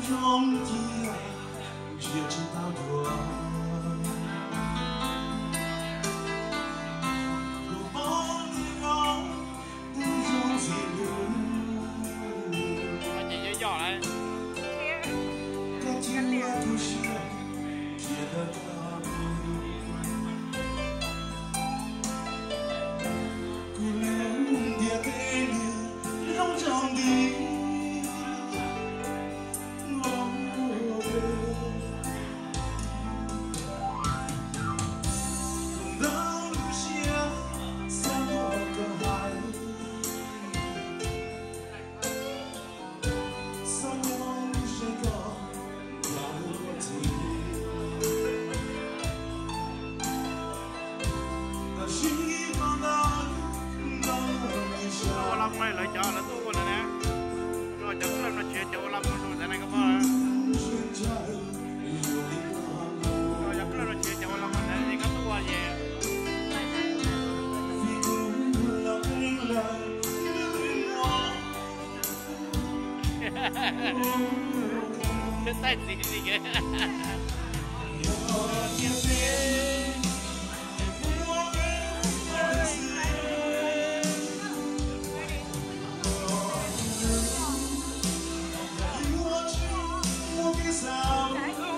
Ua la mos lawv cov lawv tuaj ua lawm na. Cov kwv laj no tsis yog cov ua la mos zoo ntawd ne koj pom. Cov kwv laj no tsis yog cov ua la mos ntawd ne koj tuaj ua ces. Taij txiv li.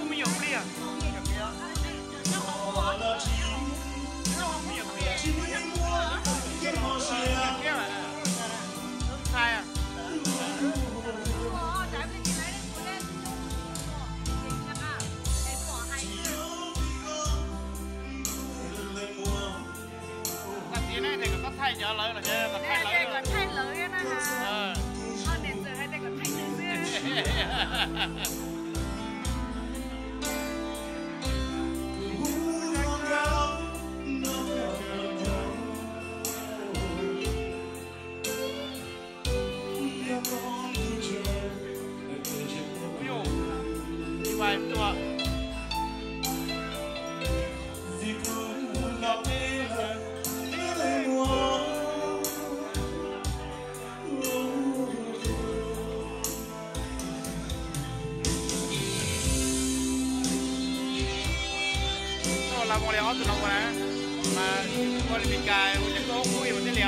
Me nyuam pliag. Ntxhais. Koj txiv ne, tias kom koj thaij cov lawv los, kom thaij lawv. Ua la mos li ob tug no ua na, mas ua li Meskas ua cov koj ub ib mus thiaj li os.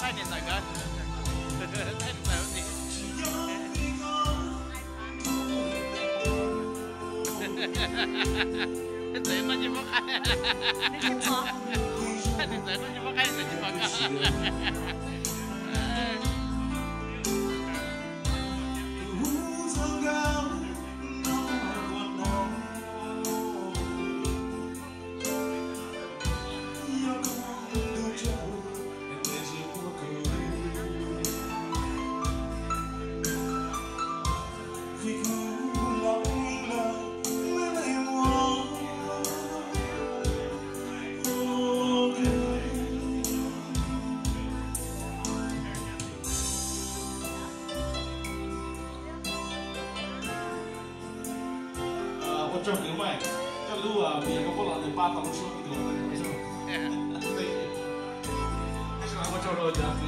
Thaij niam ntxawm nkawd. Thaij niam ntxawm ua si. Niam ntxawm noj tsis pub qaib. Niam ntxawm noj tsis pub qaib, niam ntxawm tsis pom koj. Ua tsaug kwv Maiv, koj lub video koj pub los nws pab tau lub suab kuv tus. Ua tsaug rau cov kwv